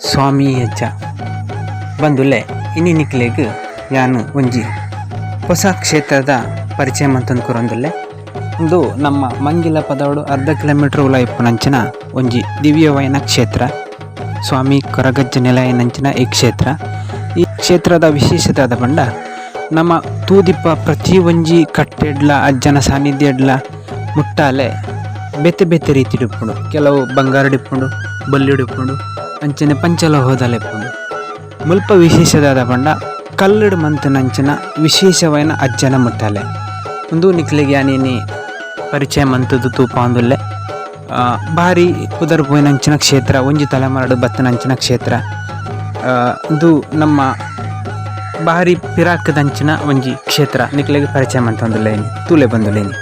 ಸ್ವಾಮಿ ಅಜ್ಜ ಬಂದುಲೆ ಇನಿ ನಿಕ್ಲೆಗ್ ಯಾನ್ ಒಂಜಿ ಪೊಸ ಕ್ಷೇತ್ರದ ಪರಿಚಯ ಮಂತೊಂದು ಕೊರೊಂದುಲ್ಲೆ. ಉಂದು ನಮ್ಮ ಮಂಗಿಲ ಪದವುಡು ಅರ್ಧ ಕಿಲೋಮೀಟರ್ ಉಲ ಇಪ್ಪುನಂಚಿನ ಒಂಜಿ ದಿವ್ಯವಾಯಿನ ಕ್ಷೇತ್ರ. ಸ್ವಾಮಿ ಕೊರಗಜ್ಜ ನೆಲೆಯಾಯಿನಂಚಿನ ಈ ಕ್ಷೇತ್ರ. ಈ ಕ್ಷೇತ್ರದ ವಿಶೇಷತೆ ದಾದ ಪಂಡ ನಮ ತೂದಿಪ್ಪ ಪ್ರತಿ ಒಂಜಿ ಕಟ್ಟೆಡ್ಲ ಅಜ್ಜನ ಸಾನ್ನಿಧ್ಯಡ್ಲ ಮುಟ್ಟಾಲೆ ಬೇತೆ ಬೇತೆ ರೀತಿಡ್ ಇಪ್ಪುಂಡು. ಕೆಲವು ಬಂಗಾರಡ್ ಇಪ್ಪುಂಡು ಬೊಲ್ಲಿಡ್ ಇಪ್ಪುಂಡು ಅಂಚನೆ ಪಂಚಲೋಹದಲ ಇಪ್ಪುಂಡು. ಮುಲ್ಪ ವಿಶೇಷ ದಾದ ಪಂಡ ಕಲ್ಲುಡು ಮಂತಿನಂಚಿನ ವಿಶೇಷವಾಯಿನ ಅಜ್ಜನ ಮುಟ್ಟಾಲೆ. ಉಂದು ನಿಕ್ಲೆಗ್ ಯಾನ್ ಇನಿ ಪರಿಚಯ ಮಂತುದು ತೂಪಾವೊಂದುಲ್ಲೆ. ಬಾರಿ ಪುದರ್ ಪೋಯಿನಂಚಿನ ಕ್ಷೇತ್ರ ಒಂಜಿ ತಲೆಮಾರುಡು ಬತ್ತಿನಂಚಿನ ಕ್ಷೇತ್ರ. ಉಂದು ನಮ್ಮ ಬಾರಿ ಪಿರಾಕ್ದಂಚಿನ ಒಂಜಿ ಕ್ಷೇತ್ರ ನಿಕ್ಲೆಗ್ ಪರಿಚಯ ಮಂತೊಂದುಲ್ಲೆ ಇನಿ ತೂಲೆ ಬಂದುಲೆ ಇನಿ.